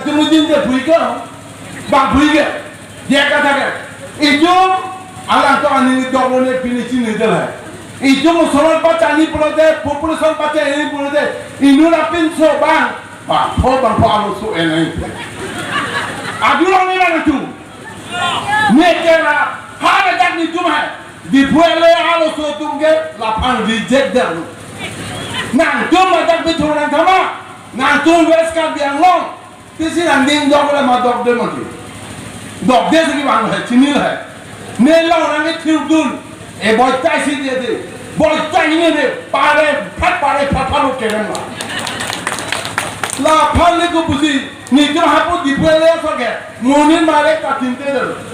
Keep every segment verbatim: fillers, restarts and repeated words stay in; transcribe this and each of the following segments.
Jumudin de bui ke, bang bui ke, dia kata ke. Ijo, alangtum aning doklo ne pini chinidel hai. Ijo musoman pachani pulote, population pachani pulote, inut apinso bang, bangpho bangpho arloso enai. Adu along ni nangtum. Ne ke la, ha ajak netum hai. Diphu L A arloso atum ke, laphan reject der. Nangtum ajak bithur nangthama, nangtum West Karbi Anglong. Pisi nangding dok le ma dokde mati. Dokde si kevang hai, chinilo hai. Ne long nangkethirdun. E boitai si dede. Boitai ne de. Pare, phat pare, phat phat lo kerem la. Laphan le ko pusi. Netum hapu Diphu L A aso ke. Monin mare ta tinte de.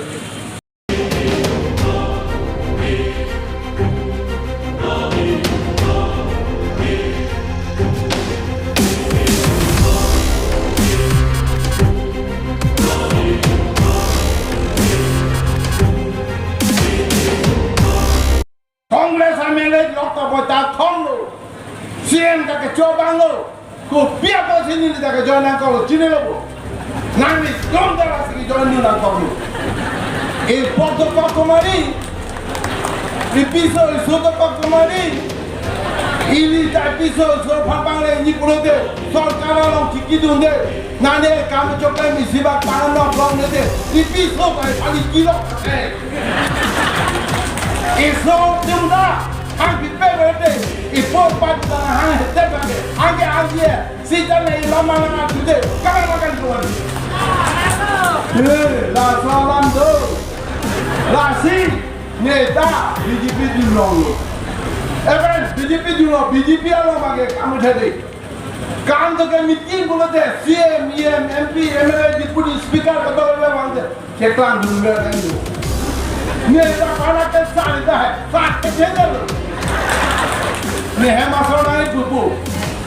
Congress M L A lok ta boita thomlo. C M ta kecho abanglo. Kopi apotsi neli ta kejoin nangkoklo, chinilo bo. Nangli dom dara si kejoin nangkoklo. E pok dokok kemari. Ipiso iso dokok kemari. Ili ta ipiso iso phapangle ni pulote. Sorkar along chikidunde. Nane kam chokle isi bak pangan nok long nete. Ipiso ta ipali kilo. Eh. Iso atum ta, hang pipe berete, ipo pat ta hang hete berete, hang ke hang ye, sita ne ilama na tude, kala makan tuan. Eh, laso alam do. Lasi, neta, B J P dunlonglo. Even B J P dunlo, B J P along bage kamu jadi. Kam to ke meeting pulote C M, E M, M P, M L A, Deputy Speaker kedo le bang de. Keklang dun le kan do. Ne ta pala ke sa ta hai. Sa ke chede lo. Ne hem aso nai pupu.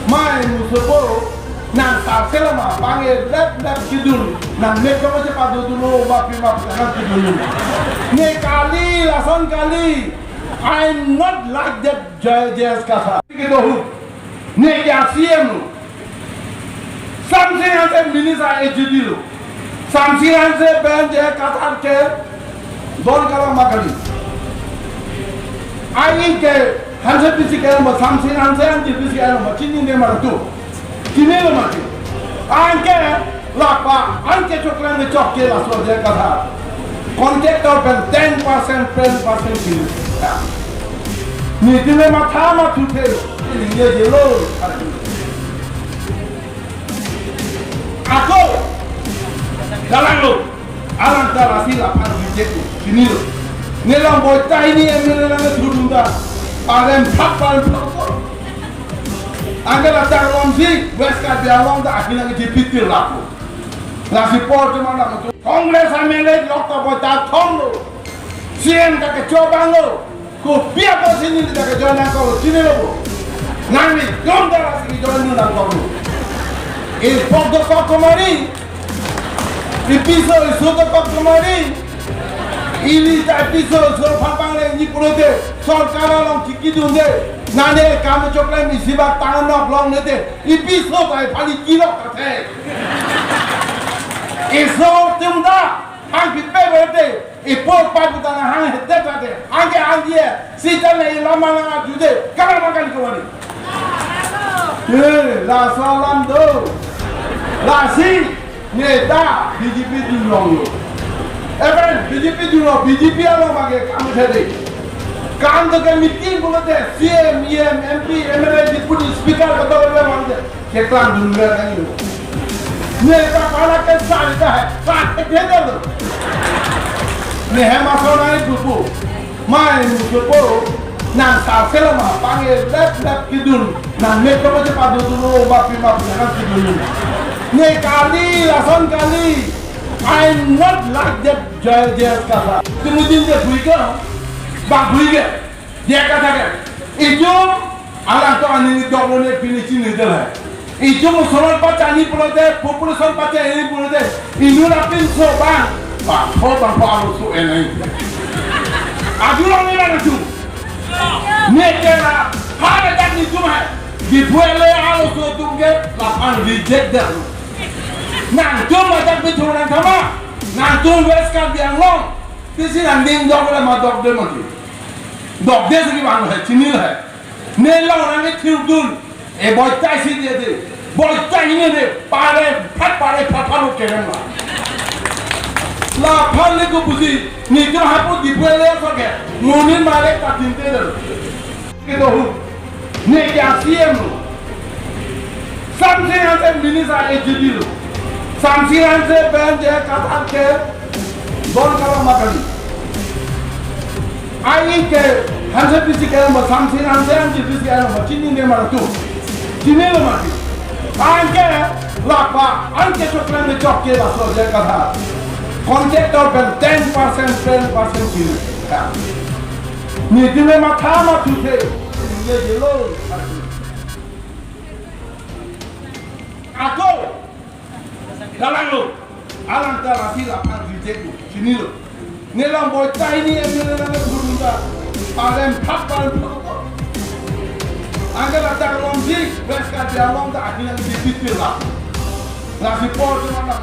Mai musopo. Nang sa sela ma pange lep lep kidun. Nang ne ko je padu dulu ma pi ma pi nang kidun. Ne kali lason kali. I'm not like that J J S Kathar. Kido hu. Ne kya C M lo. Samsing Hanse minister A G D lo. Samsing Hanse ben J Kathar ke don kalang ma kali. Ai ke Hanse pisi ke mo Samsing Hanse Hanse pisi ke mo chinine ma tu. Chinilo mati. Anke lapa, anke choklang ne chok ke laso J Kathar. Contractor pen ten percent, ten percent chinine. Ya. Netum le matha mathu the, chinine je lo. Ako, dalanglo, alang ta lasi laphan reject lo, chinilo. Ne lang boitai ni M L A lang thudun ta, parem phak, parem phak. Anke la ta along si, West Karbi Anglong ta akhirnya ke dipitir laku. Lasi por cuma nak tu. Congress M L A lok ta boita thomlo. C M ta kecho abanglo. Kopi apotsi neli ta kejoin nangkoklo, chinilo bo. Nangli dom dara si kejoin nangkoklo. E pok dokok kemari. Ipiso iso dokok kemari. Ili ta ipiso iso phapangle ni pulote. Sorkar along chikidunde. Nane kam chokle isi bak tangan nok long nete. Ipiso ta ipali kilok kathe. Iso atum ta hang pipe berete. Ipo pat ta hang hete berete. Hang ke hang ye. Sita ne ilama nang ajude. Kala makan kemari. Eh, laso alam do. Lasi. Neta B J P dunlonglo. Even B J P dunlo, B J P along bage kam thedi. Kam to ke meeting pulote C M, E M, M P, M L A, Deputy Speaker kedo le bang de. Keklang dun le kan yo. Neta pala ke sa ta hai, sa ke de lo. Ne hem aso nai pupu. Mai musopo, nang sa sela ma pange lep lep kidun, nang me ko je padu dulu ma pi ma pi nang kidun. Ne kali, lason kali. I'm not like that J J S Kathar. Jumudin de bui ke, bang bui ke, dia kata ke. Ijo, alangtum aning doklo ne pini chinidel hai. Ijo musoman pachani pulote, population pachani pulote, inut apinso bang, bangpho bangpho arloso enai. Adu along ni nangtum. Ne ke la, ha ajak netum hai. Diphu L A arloso atum ke, laphan reject der. Nangtum ajak bithur nangthama. Nangtum West Karbi Anglong. Pisi nangding dok la ma dokde mati. Dokde si kevang lo he, chinilo he. Ne long nang e thirdun. E boitai si diya de. Boitai hini de. Pare phat pare phat phat lo kerem la. Laphan le ko pusi. Nelitum hapu Diphu le so ke. Monin mare ta tinte de. Kedo hu. Ne ke C M lo. Samsing Hanse minister A G D lo. Samsing Hanse pen J I Kathar ke don kalang ma kali. Ai ke Hanse pisi ke mo Samsing Hanse Hanse pisi ke mo chinine ma tu. Chinilo mati. Anke lapa, anke choklang ne chok ke laso J I Kathar. Contractor pen ten percent, ten percent chini. Ya. Nelitum le matha mathu the. Ne jelo. Ako. Dalang lo. Alang ta lasi laphan reject lo. Chinilo. Ne long boitai hini M L A nang turun ta. Parliament phat, Parliament phat. Anke la ta long si, West Karbi Anglong ta akhirnya di situ la. Lasi por cuma na